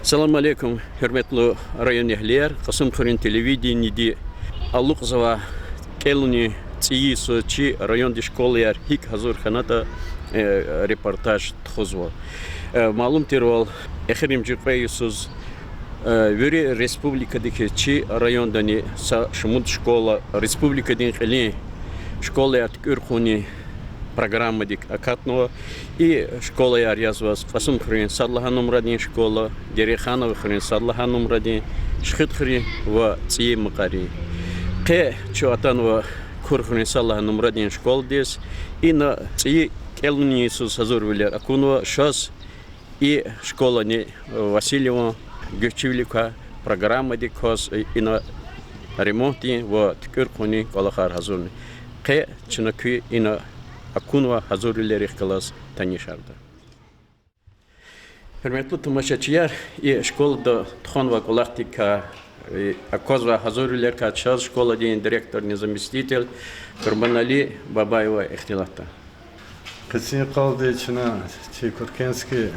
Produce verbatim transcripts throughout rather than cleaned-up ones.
Салам алейкум, гьуьрметлу районэгьлияр! Кьасумхуьруьн телевидениеди алукьзава кӀелунин цӀийи йисуз чи райондин школаяр гьикӀ гьазур хьанатӀа, э, репортаж тухузва. Э, малум тирвал, эхиримжи кьве йисуз, э, вири республикади хьиз чи райондани са шумуд школа республикадин кьилин школаяр туькӀуьр хъувунин программадик акатнава. И школаяр язваз Кьасумхуьруьн сад лагьай нумрадин школа, Дерейхановхуьруьн сад лагьай нумрадин, Шихидхуьруьн ва ЦӀийи Макьарин. Къе чун атанва Курхуьруьн сад лагьай нумрадин школадиз. Ина цӀийи кӀелунин йисуз гьазурвилер акунва, шаз и школани Васильеван гуьрчивилик квай программадик кваз ина ремонтдин ва туькӀуьр хъувунин кӀвалахар гьазурна. Къе чна куь ина акунвай гьазурвилерихъ галаз танишарда. Гьуьрметлу тамашачияр, и школада тухванвай кӀвалахдикай, и аквазвай гьазурвилерикай чаз школадин директордин заместитель Къурбанали Бабаева ихтилатда. Къенин йикъалди чна чи Куркенский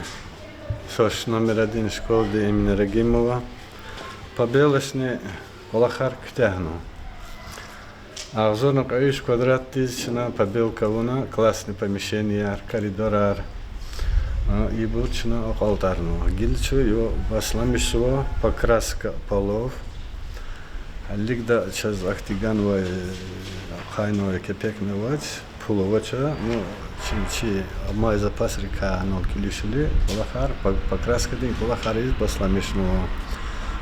шош номер один школади имени Рагимова побелочный кӀвалахар куьтягьнава. Агъзурни кьве виш квадратдиз чна побелка авуна, классный помещенияяр, коридорар, а, ибур чна акьалтӀарнава. Гила чун ибур башламишзава, покраска полов. Гьелелигда чаз ахьтин ганвай, ахъайнавай кепекни авач, пул авач, ну, чи, чи амай запасрикай анал килишили кӀвалахар, по-, покраскадин кӀвалахар ийиз башламишнава.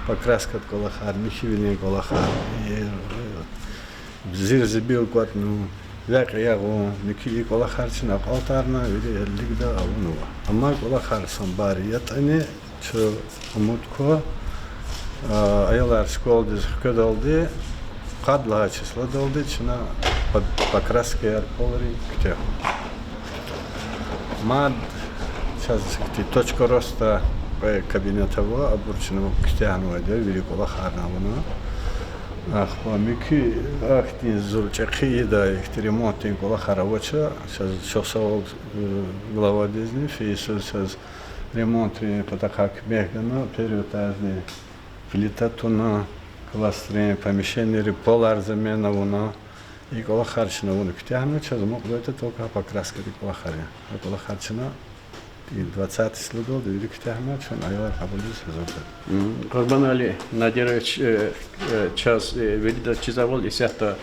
Покраскадин кӀвалахар, михьивилин кӀвалахар, и, зир-зибил кӀватӀна, векь ягъун, муькуь и кӀвалахар чна акьалтӀарна, вири гьелелигда авунва. Амай кӀвалахар санбар ятӀани, чун умуд ква, а, аялар школадиз хкведалди, къад лагьай числадалди чна по-, покраскаяр полрин куьтягьун. Мад чаз ихьтин точка роста кьве кабинет ава, абур чна куьтягьнавайди я, вири кӀвалахарни авуна. Ахпа муькуь ахьтин зур чӀехи ийидай ихьтин ремонтдин кӀвалахар авач, чаз чухсагъул, э, главадизни, фейи йисуз чаз ремонтрин патахъай куьмек гана, первый этаждин плита туна, классрин помещенийрин полар замена авуна. И кӀвалахар чна авуна куьтягьна, чаз амукьдайди только покраскадин кӀвалахар я. А кӀвалахар чна и двадцатый числадалди вири куьтягьна, чун аялар кьабулиз гьазурда. М, Къурбанали Надирович, э, э, чаз, э, виридаз чизвайвал, исятда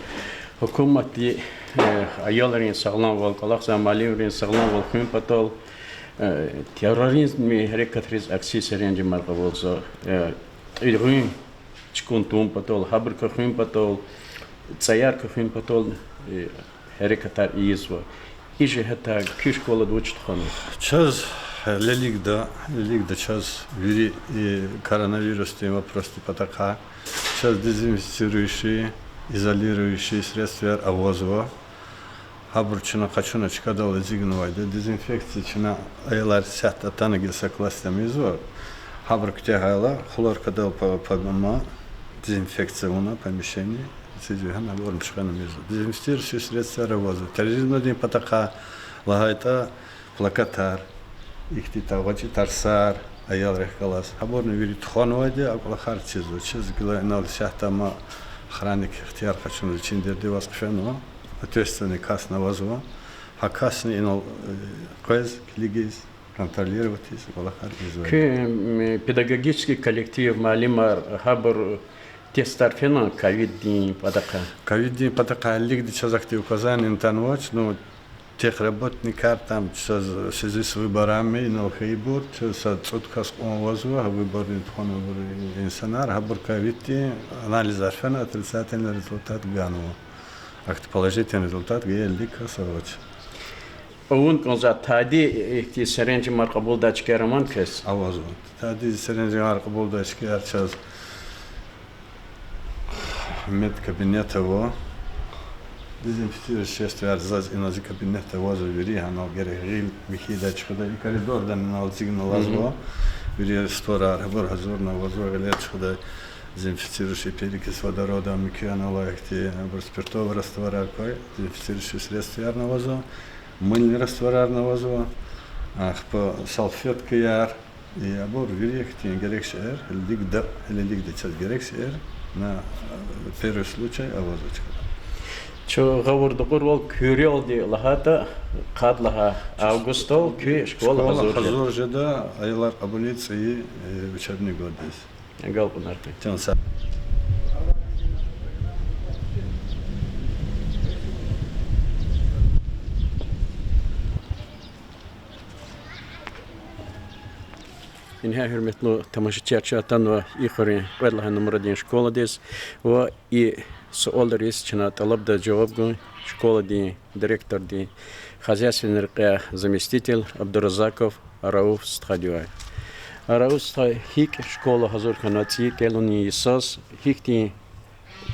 гьукуматди, э, аялрин сагъламвал, кӀвалахзавай муаллимрин сагъламвал хуьн патал, э, терроризмдин гьерекатриз акси серенжемар кьабулзава, э, кьилгъуьн чукӀун тавун патал, гьабур квахьун патал, цӀаяр квахьун патал, э, гьерекатар ийизва. И жигьетдай куь школада вуч тухванва? Чаз лелигда, лелигда чаз вири и коронавирусдин вопросдин патахъай, чаз дезинфицирующий, изолирующий средстваяр авазва. Гьабур чна къачуна чкадал эцигнавайди я. Дезинфекция чна аялар исятда атана гила са класс тамизва. Гьабур куьтягьайла, хлоркадал по-, по-, ма, дезинфекция авуна помещение, эцигзава гьана, гьабур муьшкьена мизва. Дезинфицирующий средстваяр авазва. Терроризмдин патахъай лагьайтӀа, плакатар, ихьтин гъвечӀи тарсар, аялрихъ галаз. Гьабурни вири тухванвайди я, а кӀвалахар чизва. Чаз гила инал исятда ма охранник ихтияр къачуна, вичин дерди аваз хъфенва, ответственный касни авазва. Гьа касни инал, э, къвез, килигиз, контролировать ийиз, кӀвалахар ийизвайди я. Куь, м, педагогический коллектив, муаллимар, гьабур тестар фена ковиддин патахъай? Ковиддин патахъай лилигда чаз ахьтин указание атанвач, ну, техработникар там чаз в связи с выборами инал хьайибур, чаз са цӀуд кас кьван авазва, гьа выбордин тухванвайбур инсанар, гьабур ковиддин анализар фена, отрицательный результат ганва. Ахьтин положительный результат гайи лилик кас авач. Авун кӀанзавай тади ихьтин серенжемар кьабулдай чкаяр аман квез? Авазва. Тади серенжемар кьабулдай чкаяр чаз медкабинет ава. Дезинфицирующий средстваяр заз ина зи кабинетда авазва вири, гьанал герек гъил михьидай чуьхуьдай, и коридордани инал эцигна алазва. Вири растворар, гьабур гьазурна авазва, гъилер чуьхуьдай, дезинфицирующий перекись водорода, муькуь анал ихьтин, абур спиртовый растворар квай, дезинфицирующий средстваярни авазва, мыльный растворарни авазва, ахпа салфеткаяр, И абур вири хьтин герек шейэр, гьелелиг да, гьелелиг да чаз герек шейэр, на, э, первый случай авазва чкада. Чун гъавурда кьурвал куьрелди лагьайтӀа, къад лагьай августдал куь школа гьазур жеда. Школа гьазур жеда, аялар кьабулиз цӀийи, э, учебный годдиз. Агалкьунар хьуй. Чан са- Ингье, гьуьрметлу тамашачияр, чун атанва и хуьруьн кьвед лагьай нумрадин школадиз ва и суалриз чна тӀалабда жаваб гун школадин директордин хозяйственный рекьяй заместитель Абдуразаков Рауф стхадивай. Рауф стха, гьикӀ школа гьазур хьана цӀийи кӀелунин йисаз, гьихьтин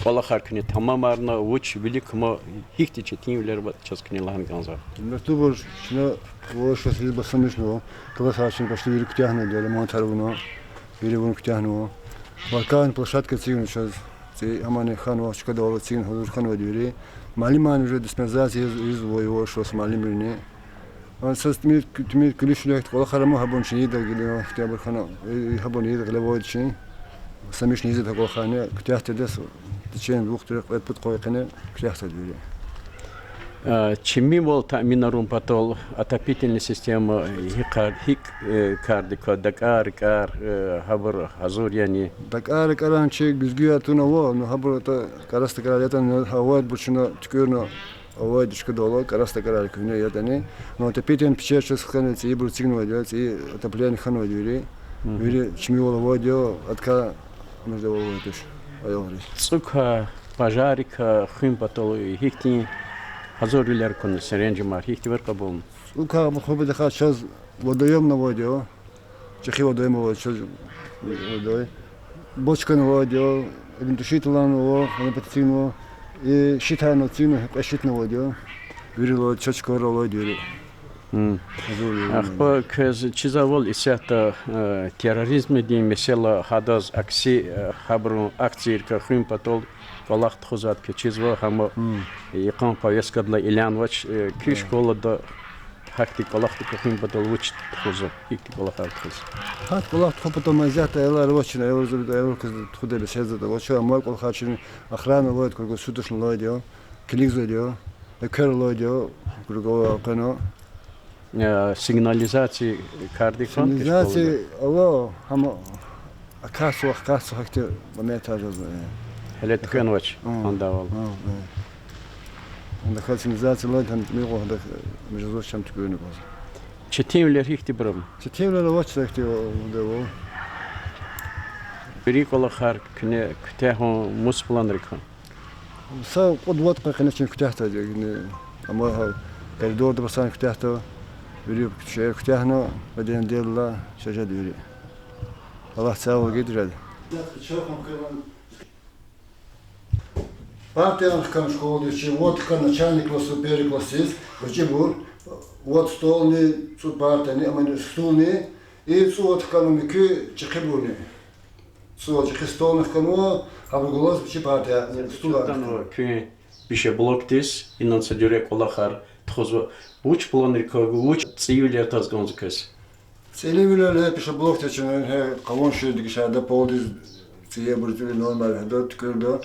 кӀвалахар куьне тамамарна, вуч вилик кума, гьихьтин четинвилер ава, чаз куьне лагьана кӀанзава. Гьуьрметлубур, чна вуч ваз басамишнава, классар чна почти вири куьтягьнава, ремонтар авуна, вири вун куьтягьнава. Паркан площадка эцигна чаз, цӀи амани хьанва, чкадал эцигна гьазур хьанвайди вири. Муаллимар уже диспансеризация ийиз, ийизвай вуч ваз муаллимрини. А, са тӀимил, тӀимил килишуьлехъ кӀвалахар ама гьабур чна ийида гила, ихтибар хьана, э, гьабур ийида гъиле авайди чи. Са мишни ийизватӀа кӀвалахарни, куьтягьдайди са течение двух-трёх, кьвед-пуд къвайни куьтягьдайди вири. А, чимивал таъминарун патал отопительный система гьикӀ, гьикӀ, э, кардик ква, дакӀар, рикӀер, э, гьабур гьазур яни? ДакӀар, рикӀер чи гуьзгуьяр туна ава, ну гьабур атӀа кӀарас дакӀар ятӀани, гьа авайбур чна туькӀуьрна, авайди чкадал кӀарас дакӀар куьне ятӀани. Ну отопительный печь чаз хьана, цӀийибур эцигнавайди я, цӀийи отопление хьанвайди вири. Мгм. Вири чимивал авайди я, адакай между авайди туш аялриз. ЦӀукай, пожарикай хуьн патал гьихьтин гьазурвилер акуна, серенжемар гьихьтинвал кьабулна? ЦӀукай хуьн патал чаз водоёмни авайди я. ЧӀехи водоём ава, чаз водоём. Бочкани авайди я, огнетушительни ава, гьана патал эцигнава, и щитарни эцигнава, кьве щитни авайди я. Вирилай чаз чкайра авайди вири. Гьазур я. Ахпа квез чизвайвал, исятда, э, терроризмдин месэла, гьадаз акси, э, гьабурун акцийрикай хуьн патал кӀвалах тухузвайди квез чизва, гьам йикъан повесткадилай илянавач, э, куь школада гьахьтин кӀвалахдикай хуьн патал вуч тухузва, гьихьтин кӀвалахар тухузва? Гьахьтин кӀвалах тухун патал мад исятда аялар авач чна, аялар, аялар квез тухудай беседада авач, амай кӀвалахар чна охрана авайди, круглосуточно авайди я, килигзавайди я, эквер авайди я, круговой къвена. Э, сигнализация кардик кван школада? Сигнализация ава, гьам акатзава, акатзава, гьахьтин моментар жезва, э. Гьеле туькӀвенвач, андавал. Анда сигнализация авайди, гьам мугьман, гьада между зоч чам туькӀуьрна кӀанзава. Четинвилер гьихьтинбур ава? Четинвилер авач ихьтин, гьадавал. Вири кӀвалахар куьне куьтягьун мус планрик ква? Са кьуд-вад къекъина чна куьтягьдайди я, амма гьа коридорда пасан куьтягьда, вири шейэр куьтягьна, бадендилла шажад вири. Аллагь цавал гидиреда. Партаяр хкана школадиз чи, вад хкана начальный классдиз, первый классдиз, гъвечӀибур, вад столни, цӀуд партани, амма стулни, и цӀувад хкана муькуь чӀехибурни. ЦӀувад чӀехи столни хканва, гьабурухъ галаз вичи партаяр, стулар хкана. Куьн пищеблокдиз, инал са жуьре кӀвалахар тухузва. Вуч планрик ква, вуч цӀийивилер таз кӀанзава квез? ЦӀийивилер гьа пищеблокдиз чна гьа къалун шуьр дегишарда, полдиз цӀийибур, цӀийи норма гьада туькӀуьрда.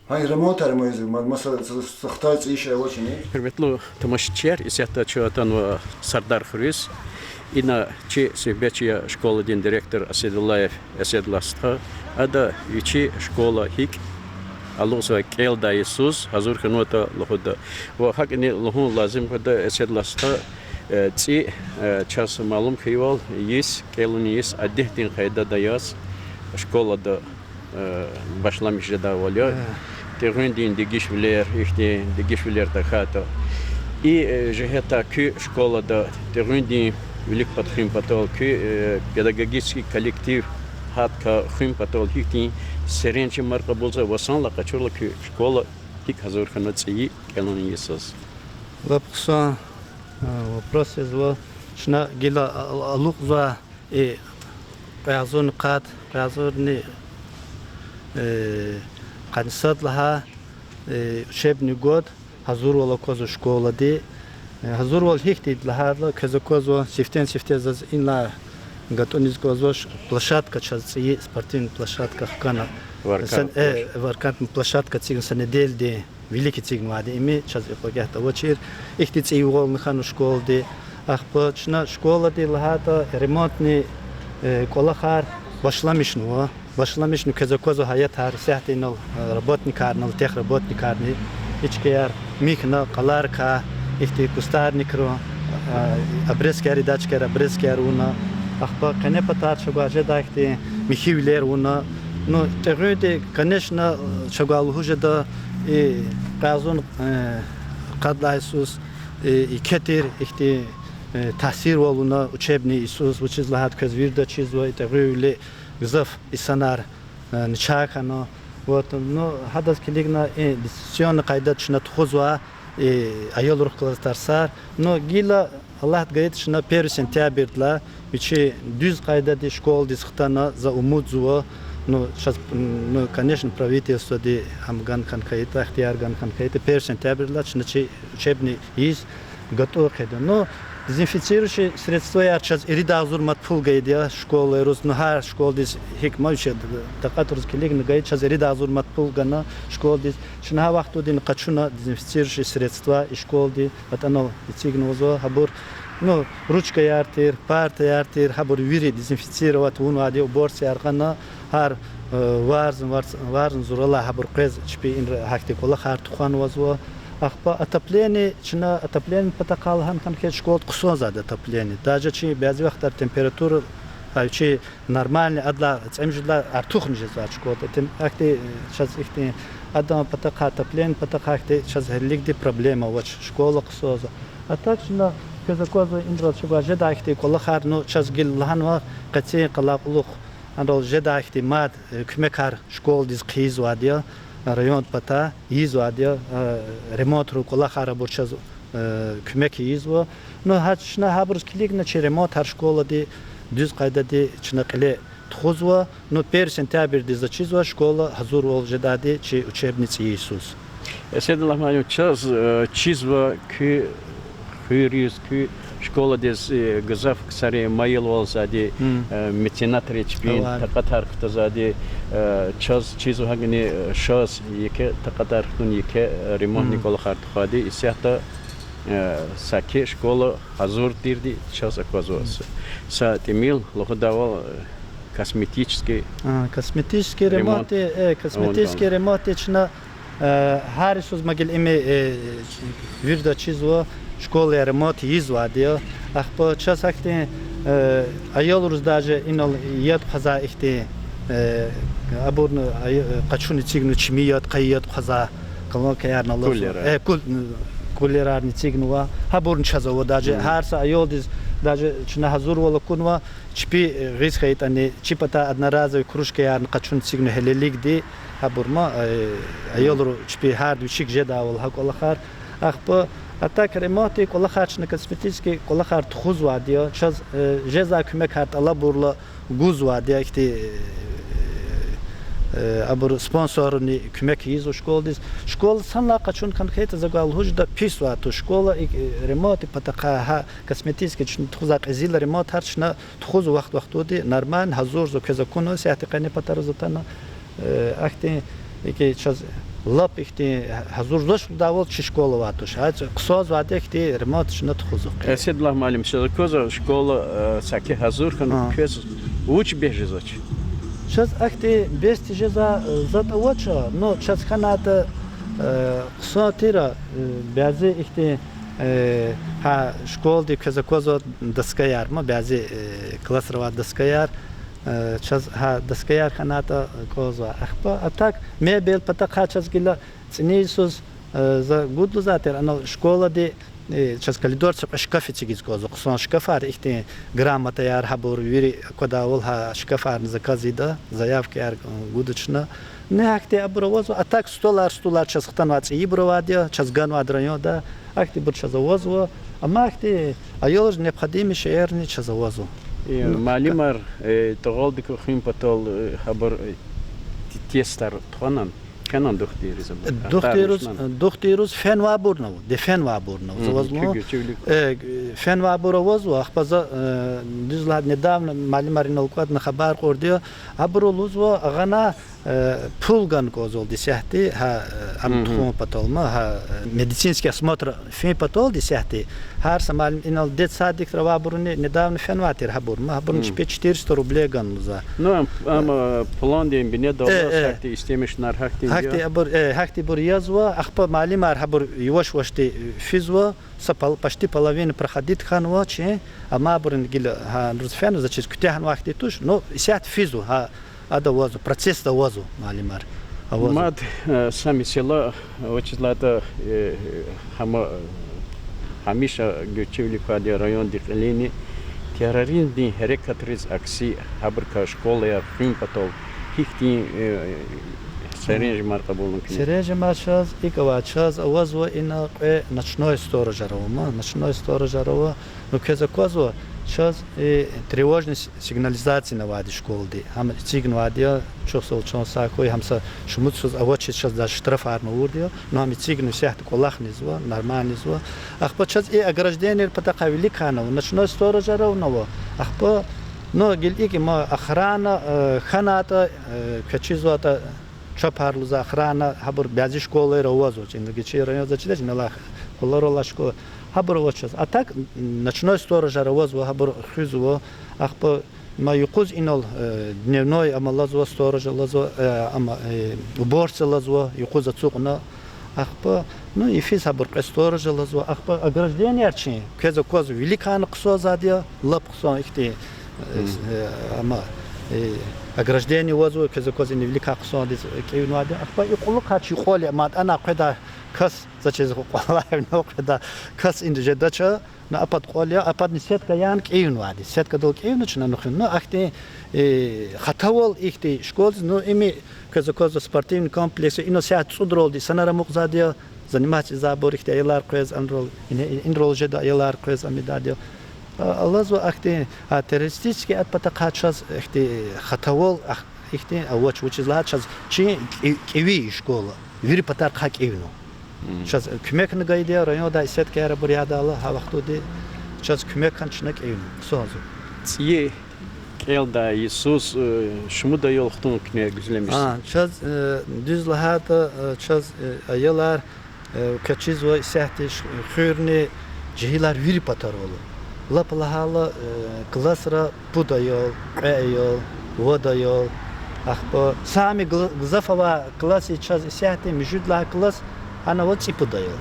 Гьа ремонтар ийизва, ма-, маса са-, сахтай цӀийи шей авачни. Гьуьрметлу тамашачияр, исятда чун атанва Сардар хуьруьз. Ина чи суьгьбетчи я школадин директор Асадуллаев Эседуллагь стха. Ада вичи школа гьикӀ алукьзавай кӀелдайди йисуз гьазур хьанватӀа лугьуда. Ва гьакӀни лугьун лазим къведа, Эседуллагь стха, э, цӀи, э, чаз малум хьайивал, йис, кӀелунин йис адетдин къайдада яз школада э, башламиш жедайвал я. Э. Тегъуьндин дегишвилер, ихьтин дегишвилер тахьайтӀа. И, э, жигьетдай куь школада тегъуьндин вилик пад хуьн патал, куь, э, педагогический коллектив гьадакай хуьн патал гьихьтин серенжемар кьабулзава ва санлай къачурла куь школа гьикӀ гьазур хьана цӀийи кӀелунин йисуз? Лап хъсан, э, вопрос я зи. Чна гила а-, а-, алукьзава и кьве агъзурни къад, кьве агъзурни, э, къанни сад лагьай, э, учебный год гьазурвал аквазва школади. Э, гьазурвал гьихьтинди лагьайла, квез аквазва, сифтени-сифте заз инлай ГатӀуниз кӀанзавач, площадка чаз цӀийи, спортивный площадка хкана. Варкант площадка эцигна са неделядин вилик эцигнавайди им, чаз и кьвагагьда авачир. Ихьтин цӀийи гъални хьанва школади. Ахпа чна школади лагьайтӀа ремонтни кӀвалахар башламишнава. Башламишна, квез аквазва, гьаятар исятда инал, работникарни, техработникарни, и чкаяр михьна, къаларикай, ихьтин кустарникрин, обрезкаяр, и чкаяр обрезкаяр авуна. Ахпа къенепатар чавай жедай хьтин михьивилер авуна. Ну, тӀегъуьнди, конечно, чавай лугьуз жеда, и кьве агъзурни къад лагьай йисуз, и, и еке тир ихьтин таъсирвал авуна учебный йисуз, вучиз лагьайтӀа квез вирида чизва, и тӀегъуьнвиле гзаф инсанар начагъ хьана. Вот, ну, гьадаз килигна и дистанционный къайдада чна тухузва и аялрихъ галаз тарсар. Ну, гила, Аллагьди гайитӀа, чна первый сентябрьдилай вичи дуьз къайдада школадиз хтана, за умудзава. Ну, чаз, ну, конечно, правительстводи ам гана хьана хьайитӀа, ихтияр гана хьана хьайитӀа, первый сентябрьдилай чна чи учебный йис гатӀун хъийида. Ну, дезинфицирующий средствояр чаз ирид агъзур мад пул гайиди я школайриз, ну, гьар школадиз гьикӀ ман вичи, такьатриз килигна гайи, чаз ирид агъзур мад пул гана школадиз. Чна гьа вахтунда къачуна дезинфицирующий средства и школади, атӀанал эцигнавазва гьабур. Ну, ручкаяр тир, партаяр тир, гьабур вири дезинфицировать авунвайди, уборкаяр гъана, гьар варз-, варз-, варзни зуралай гьабур къвез чпи инра гьахьтин кӀвалахар тухванвазва. Ахпа отопление, чна отопление патахъай лагьана хьана хьи, школада хъсанзавайди отопление. Даже чи бязи вахтара температура, а, чи нормальный, адалай цӀемуьжуьдалай артухни жезвай школада. Тем-, ахьтин, чаз ихьтин, адан патахъай, отопление патахъай ахьтин чаз гьелелигди проблема авач, школа хъсанзава. А так чна, квез аквазва, инрал чавай жедай хьтин кӀвалахар, ну, чаз гила лагьанва, къенин къалай кьулухъ, анрал жедай хьтин мад куьмекар школадиз хъийизвайди я, райондин патай ийизвайди я, ремонтрин кӀвалахар абур чаз куьмек ийизва. Ну, гьа чна гьабуруз килигна чи ремонтар школади дуьз къайдада чна кьиле тухузва. Ну, первый сентябрьдиз за чизва школа гьазурвал жедайди чи учебный цӀийи йисуз. Эседуллагь муаллим, чаз чизва куь хуьруьз, куь школадиз гзаф ксари майилвалзавайди, меценатри чпин такьатар кутазвайди, чаз чизва гьакӀни шаз еке такьатар кутун, еке ремонтни кӀвалахар тухвайди, исятда саки школа гьазур тирди чаз аквазва. Са тӀимил лугьудайвал, косметический, косметический ремонт, косметический ремонт чна гьар йисуз ма гила им вирида чизва, школаяр ремонт ийизвайди я. Ахпа чаз гьахьтин аялриз даже инал яд хъвазвай ихьтин, абурни къачуна эцигнава чими яд, къайи яд хъвазвай колонкаярни алаз, кулерарни эцигнава. Гьабурни чаз ава даже. Гьар са аялдиз даже чна гьазурвал акунва, чпи гъиз хьайитӀани, чи патай одноразовый кружкаярни къачуна эцигнава гьелелигди, гьабур ма, аялри чпи гьарда вичик жедайвал гьа кӀвалахар. Ахпа, а так ремонтдин кӀвалахар чна, косметический кӀвалахар тухузвайди я, чаз жезвай куьмекар тӀалабурла гузвайди я, ихьтин абур спонсоррини куьмек ийизва школадиз. Школа санлай къачуна хьана хьайитӀа, за гвай лугьуз жеда, писвай туш школа, икӀ ремонтдин патахъай гьа косметический чна тухузвай кьезил ремонтар чна тухузва вахт-вахтунди, нормально гьазурзава, квез акунва, исятда къенепатариз атана, ахьтин, икӀ чаз лап ихьтин гьазурзавач лугьудайвал чи школа авай туш. Гьа хъсанзавайди я, ихьтин ремонт чна тухузва. Эседуллагь муаллим, чаз аквазва школа саки гьазур хьана, квез вуч бес жезвач? Чаз ахьтин бес тежезвай затӀ авач, ну, чаз хьанайтӀа, хъсан тир, бязи ихьтин, гьа школади, квез аквазва, доскаяр ма, бязи классра авай доскаяр, чаз гьа доскаяр хьанайтӀа кӀанзавай. Ахпа, а так, мебель патахъай чаз гила цӀинин йисуз, за гуд лугьузвай тир, анал школади чаз коридорда са кьве шкаф эцигиз кӀанзава, хъсан шкафар, ихьтин грамотаяр, гьабур вири аквадайвал гьа шкафарни заказ ийида, заявкаяр гуда чна. Ни гьахьтин абур авазва, а так столар, стулар чаз хтанвай цӀийибур авайди я, чаз ганвайди райондай, ахьтинбур чаз авазва, амма ахьтин аялриз необходимый шейэрни чаз авазва. Муаллимар тӀугъвалдик хуьн патал гьабур тестар тухванани? Кхьенвани духтуриз, абур? Духтуриз, духтуриз фенвайбурни ава, де фенвайбурни ава. За ваз лугьун, э, фенвайбур авазва, ахпа за, э, дуьз лагьайтӀа, недавно муаллимар инал кӀватӀна, хабар кьурди я, абуру лугьузва, агъана, э, пул гана кӀанзавалди исятда, гьа, э, ам тухун патал, ма, гьа, э, медицинский осмотр фин паталди исятда. Гьар са муаллим, инал детсадикра авайбуруни недавно фенвай тир гьабур, ма, гьабуруни чпи четыреста рублей гана лугьузва. Ну, ам, ам, э, пландин бинедаллаз гьахьтин истемишунар гьахьтинди я. Гьахьтинбур, э, гьахьтинбур язва, ахпа муаллимар гьабур яваш-явашди физва, са пол-, почти половина проходить хьанва чи, амма абурун гила гьа нуруз фена, заз чиз куьтягьнавай хьтин туш, ну, исятда физва, гьа, ада авазва, процессда авазва муаллимар. Авазва. Мад, э, са месэла, вучиз лагьайтӀа, э, гьама, э, гьамиша гуьрчивилик квайди я райондин кьилини, терроризмдин гьерекатриз акси, гьабурукай школаяр хуьн патал гьихьтин, э, серенжемар кьабулна куьне? Серенжемар чаз икӀ ава, чаз авазва ина кьве ночной сторожар ава, ма, ночной сторожар ава, ну, квез аквазва, чаз и тревожный с-, сигнализация авайди школада. Гьам эцигнавайди я, чухсагъул, чан сагъ хьуй, гьам са шумуд йисуз авачиз чаз даже штрафарни авурди я, ну, гьам эцигнава, исятда кӀвалахни ийизва, нормально ийизва. Ахпа чаз и ограждениейрин патахъай виликан ава, ночной сторожар авунва. Ахпа, ну, гила икӀ я, ма, охрана, э, хьанайтӀа, э, квез чизватӀа, чапар лугьузва, охрана, гьабур бязи школайра авазва, чи, ну, гила чи районда чидач, инал кӀвалера алай школа. Гьабур авач чаз. А так, ночной сторожар авазва, гьабур хуьзва, ахпа, ма, юкъуз инал, э, дневной ам алазва, сторож алазва, э, ам, э, уборщица алазва, юкъуз ацукьна. Ахпа, ну, йифиз гьабур кьве сторож алазва, ахпа ограждениеяр чи, квез аквазва, виликан хъсанзавайди я, лап хъсан ихьтин, э, ам, э, ограждение авазва, квез аквазва, ина виликан хъсандиз кӀевнавайди я. Ахпа и кьулухъай чи кӀвал я, мад ана къведай кас, заз чиз, кӀвале авунал къведай кас ина жедач, на а пад кӀвал я, а падни сетка яна кӀевнавайди. Сеткадал кӀевна чна нухин. Ну, ахьтин, э, хатавал ихьтин школадиз, ну, им, квез аквазва, спортивный комплекс я, ина сят цӀудралди санар амукьзавайди я, заниматься ийизвайбур ихьтин аялар къвез, анрал, ин-, инрал жеда аялар къвез, ам ийидайди я. А, алазва ахьтин, а, террористический, а патахъай чаз ихьтин хатавал, ахь-, ихьтин авач, вучиз лагьайтӀа чаз чи кӀи-, кӀеви школа, вири патарихъай кӀевнава. Чаз куьмекни гайиди я, райондай и сеткаяр абур ядайла, гьа вахтунди чаз куьмек хьана чна кӀевнава, хъсанзава. ЦӀийи кӀелдай йисуз, э, шумуд аял хтун куьне гуьзлемишзава? А, чаз, э, дуьз лагьайтӀа, э, чаз, э, аялар, э, квез чизва исятда ш-, хуьрни жегьилар вири патарал ала. Лап лагьайла, э, классра пуд аял, кьве аял, вад аял. Ахпа сами гла-, гзаф авай класс я чаз исятда, муьжуьд лагьай класс, гьана ава цӀипуд аял.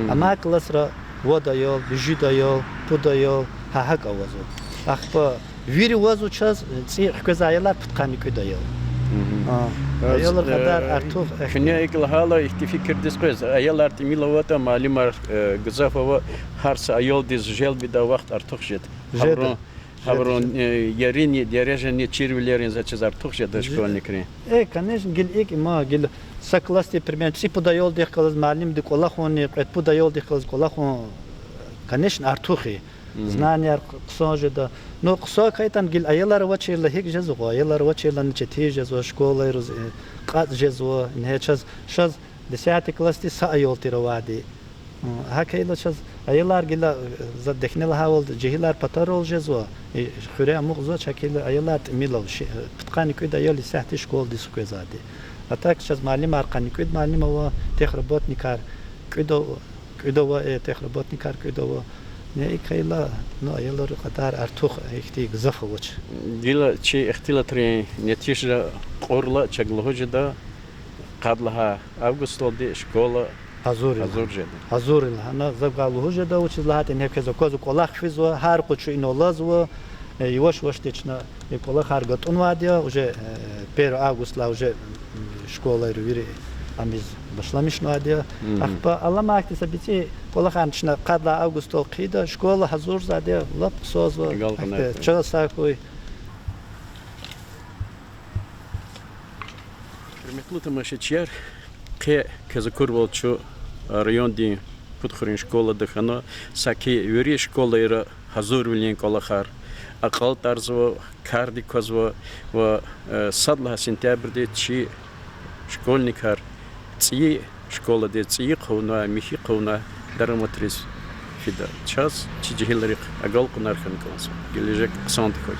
Амай классра вад аял, муьжуьд аял, пуд аял, гьа гьакӀ авазва. Ахпа вири авазва чаз, цӀи хквезвай аялар пудкъанни кӀуьд аял. А, аялар кьадар артух. Куьне икӀ лагьайла, ихьтин фикирдиз къвез, аялар тӀимил аватӀа, муаллимар, э, гзаф ава, гьар са аялдиз желбдай вахт артух жеда. Гьабурун, гьабурун, э, еринни дережани чирвилерин заз чиз артух жеда школьникрин. Э, конечно, гила икӀ я, ма, гила са классдин примерно цӀипуд аялдихъ галаз муаллимди кӀвалахунни кьвед-пуд аялдихъ галаз кӀвалахун, конечно, артух я. Знанияр хъсан жеда. Ну, хъсан хьайитӀани, гила аялар авачирла гьикӀ жезва, аялар авачирлани четин жезва, школайриз, э, кьацӀ жезва, ингье чаз, чаз десятый классдиз са аял тир авайди. Гьакайла чаз аялар гила, э, за дегьне лагьайвал, жегьилар патарал жезва, э, хуьре амукьзавач, гьакайла аялар тӀимил ава, ши-, э, пудкъанни кӀуьд аял исятда школадиз хквезвайди. А так чаз муаллимар къанни кӀуьд муаллим ава, техработникар кӀуьд ав-, кӀуьд ава, э, техработникар кӀуьд ава. Икайла, ну, аялар кьадар артух ихьтин гзаф авач. Гила чи ихтилатрин нетижа кьурла чаз лугьуз жеда, къад лагьай августдалди школа гьазур жеда. Гьазур я лагьана, за гвай лугьуз жеда, вучиз лагьайтӀа ингье квез аквазва, кӀвалах физва, гьар къуз чун ина алазва, э, яваш-явашди чна и кӀвалахар гатӀунвайди я, уже, э, первый августдилай уже, м, школайри вири ам ийиз башламишнавайди я. Ахпа аламай хьтин са бицӀи кӀвалахарни чна къад лагьай августдал хъийида, школа гьазурзавайди я, лап хъсанзава. Чан сагъ хьуй. Гьуьрметлу тамашачияр, къе квез акурвал чун райондин пуд хуьруьн школада хьана, саки вири школайра гьазурвилин кӀвалахар акьалтӀарзава, кардик квазва ва, э, сад лагьай сентябрьди чи школьникар цӀийи школадиз, цӀийи хъувуна, михьи хъувуна дараматриз фида. Чаз чи жегьилрихъ агалкьунар хьана кӀанзава, гележек хъсандиз хьуй.